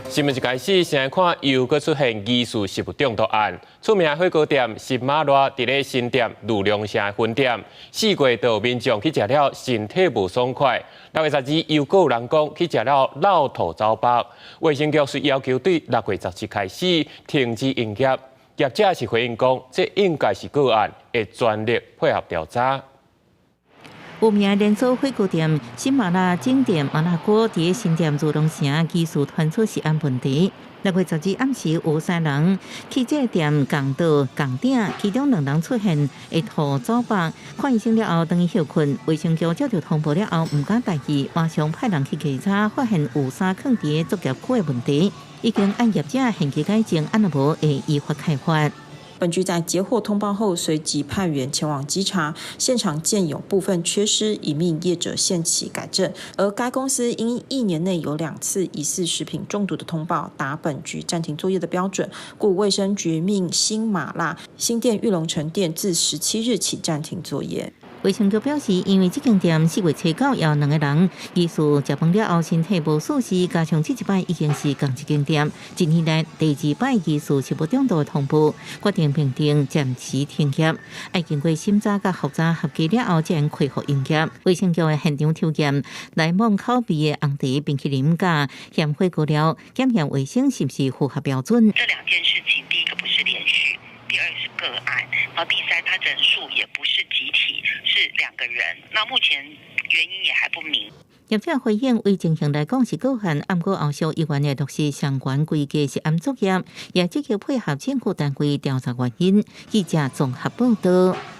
新聞一開始，先來看又閣出現疑似食物中毒案。出名火鍋店新麻辣佇咧新店裕隆城分店，4月就有民眾去食了身體無爽快。6月12又閣有人講去食了落吐走腹。衛生局是要求對6月17開始停止營業。業者是回應講，這應該是個案，會全力配合調查。有名連鎖火鍋店新麻辣總店麻辣鍋佇新店裕隆城疑似傳出食安問題。6月12暗時有三人去這個店仝桌仝鼎，其中兩人出現會吐走腹，看醫生了後轉去歇睏。衛生局接著通報了後，毋敢大意，馬上派人去稽查，發現有衫囥佇作業區的問題，已經按業者限期改正，按若無會依法開罰。本局在接獲通報後，隨即派員前往稽查，現場見有部分缺失，已命業者限期改正。而該公司因一年內有兩次疑似食品中毒的通報，達本局暫停作業的標準，故衛生局命新麻辣新店裕隆城店自17日起暫停作業。衛生局表示，因為這間店4月初9有兩個人疑似食飯了後身體無舒適，加上這一擺已經是仝一間店，一年內第二擺疑似食物中毒的通報，決定評定暫時停業，愛經過審查佮複查合格了後，才能恢復營業。衛生局會現場抽驗來往口味的紅茶冰淇淋佮鹹火鍋料，檢驗衛生是毋是符合標準。這兩件事情，第一個不是連續，第二是個案，然後第三，他人數也不是集體，是兩個人。那目前原因也還不明。業者回應，為情形來講是個案，毋過後續醫院會落實相關規格食安作業，也積極配合政府單位調查原因。記者綜合報道。